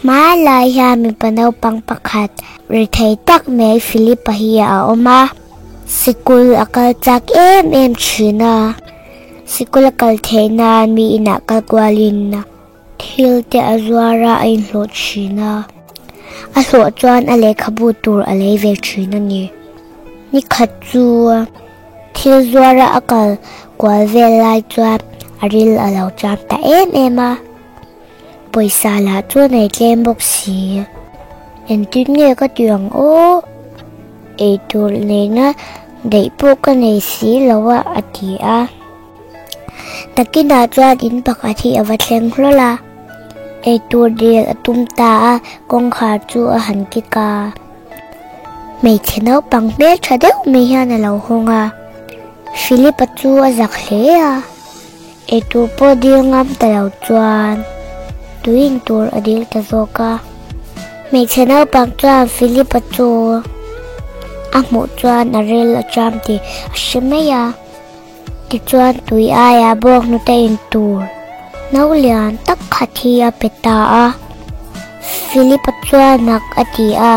Hmanlai hian mipa naupang pakhat rethei tak mai Philip-a hi a awm a, sikul a kal chak em em thin a. Sikul a kal theih nan mi inah kal kualin thil te a zuar a, a inhlawh thin a. A hlawh chuan a lehkhabu tur a lei ve thin a ni. Ni khat chu thil zuara a kal kual vel lai chuan a ril a lo cham ta em em a. Pawisa lah chu a nei tlem bawk si. Engtin nge ka ti ang aw? Eitur neihna daih pawh ka nei si lo a, a ti a. Nakinah chuan in pakhat hi a va thleng hlawl a. Eitur dil a tum ta a, kawngkhar chu a han kik a. Hmeichhe naupang hmeltha deuh mai hian a lo hawng a. Philip-a chu a zak hle a. Eitur pawh dil ngam ta lo chuan tuin tur a dil ta zawk a. Hmeichhe naupang chuan Philip-a chu a hmuh chuan a rel a cham tih a hre mai a. Tichuan tui aia bawk hnute in tur no lian tak khat hi a pe ta a. Philip-a chuan nak a ti a,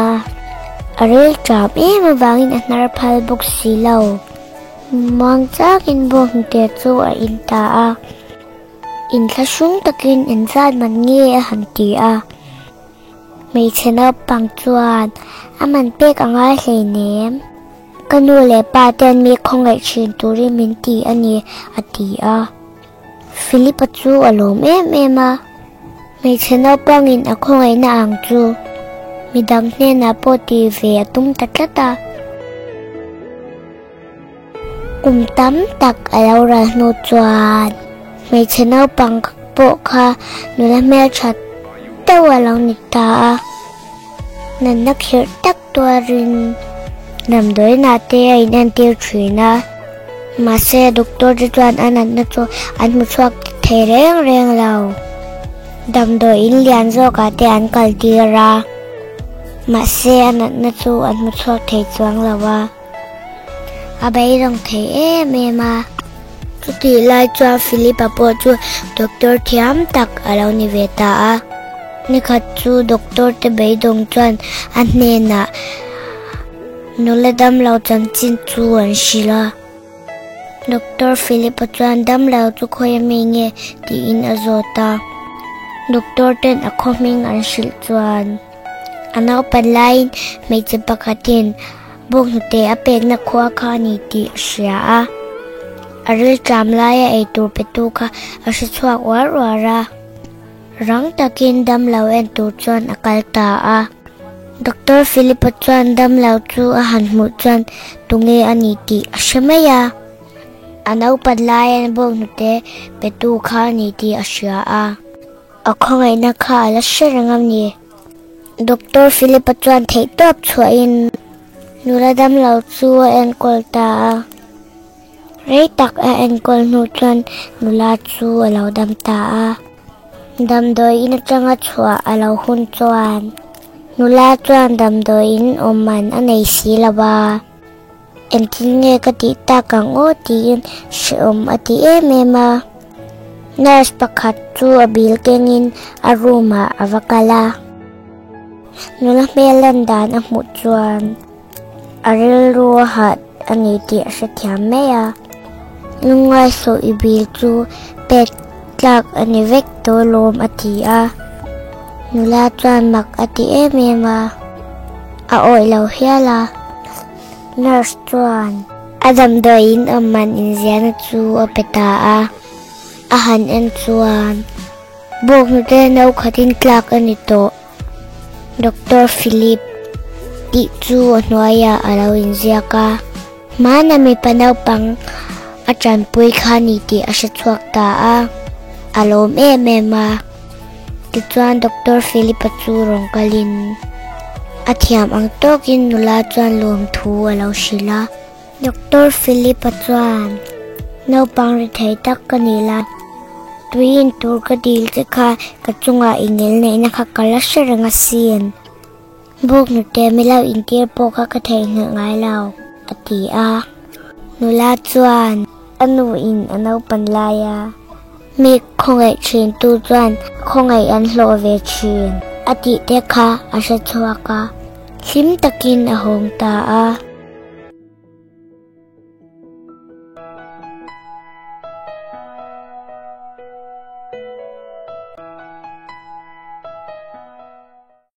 a rel cham em avangin a hnar phal bawk si lo. Muang chakin bawk hnute chu a in ta a, inthlahrung takin engzat man nge a han ti a. Hmeichhe naupang chuan a man pek a ngai hleinem. Ka nu leh pa ten mi khawngaih thin turin min ti a ni, a ti a. Philip-a chu a lawm em em a. Hmeichhe naupangin a khawngaihna ang chu midang hnenah pawh ti ve a tum ta tlat a. Kum tam tak a lo ral hnu chuan hmeichhe naupang pawh kha nula hmeltha deuh a lo ni ta a. Natna khirh tak tuarin damdawiinah te a inentir thin a. Mahse doctor te chuan a natna chu an hmu chhuak thei reng reng lo. Damdawiin lian zawkah te an kal tir a. Mahse a natna chu an hmu chhuak thei chuang lo a. A beidawng thei em em a. Chutih lai chuan Philip-a pawh chu doctor thiam tak a lo ni ve ta a. Nikhat chu doctor te beidawng chuan a hnenah nula damlo chanchin chu an hrilh a. Doctor Philip-a chuan damlo chu khawi ami nge tiin a zawt a. Doctor ten a khaw hming an hrilh chuan a naupan laiin hmeichhe pakhatin Bawk hnute a pekna khua kha a ni tih a hria a, a rilṭam laia eitur petu kha a hre chhuak uar uar a. Rang takin damlo en tur chuan a kal ta a. Doctor Philip-a chuan damlo chu a han hmuh chuan tunge a ni tih a hre mai a. A naupan laia bawk hnute petu kha a ni tih a hria a. A khawngaihna kha a la hre reng a ni. Doctor Philip-a chuan theihtawp chhuahin nula damlo chu a enkawl ta a. Rei tak a enkawl hnu chuan nula chu a lo dam ta a. Damdawiin atanga chhuah a lo hun chuan nula chuan damdawiin awm man a nei si lo a. Engtin nge ka tih tak ang aw tiin hrehawm a ti em em a. Nurse pakhat chu a bil kengin a room ah a va kal a. Nula hmel lan dan a hmuh chuan a rilru a hah a ni tih a hrethiam mai a. Lungngaisuh i bil chu pek tlak a ni vek tawh lawm a ti a. Nula chuan mak a ti em em a. A awih lo hial a. Nurse chuan a damdawiin awm man inziahna chu a pe ta a. A han en chuan bawk hnute no khatin tlak a ni tawh. Doctor Philip tih chu a hnuaiah a lo inziak a. Hmana mipa naupang a tanpui kha ni tih a hre chhuak ta a. A lawm em em a. Tichuan Doctor Philip-a chu rawn kalin a thiam ang tawkin nula chuan lawmthu a lo hrilh a. Doctor Philip-a chuan, Naupang ri thei tak ka ni la, tuiin tur ka dil che kha ka chungah i ngel neihna kha ka la hre reng asin. Bawk nute mi lo intir pawh kha ka theihnghilh ngai lo, a ti a. Nula chuan a nuin a naupan lai a. Mi khawngaih thin tu chuan khawngaih an hlawh ve thin. a tih te kha a hre chhuak a, hlim takin a hawng ta a.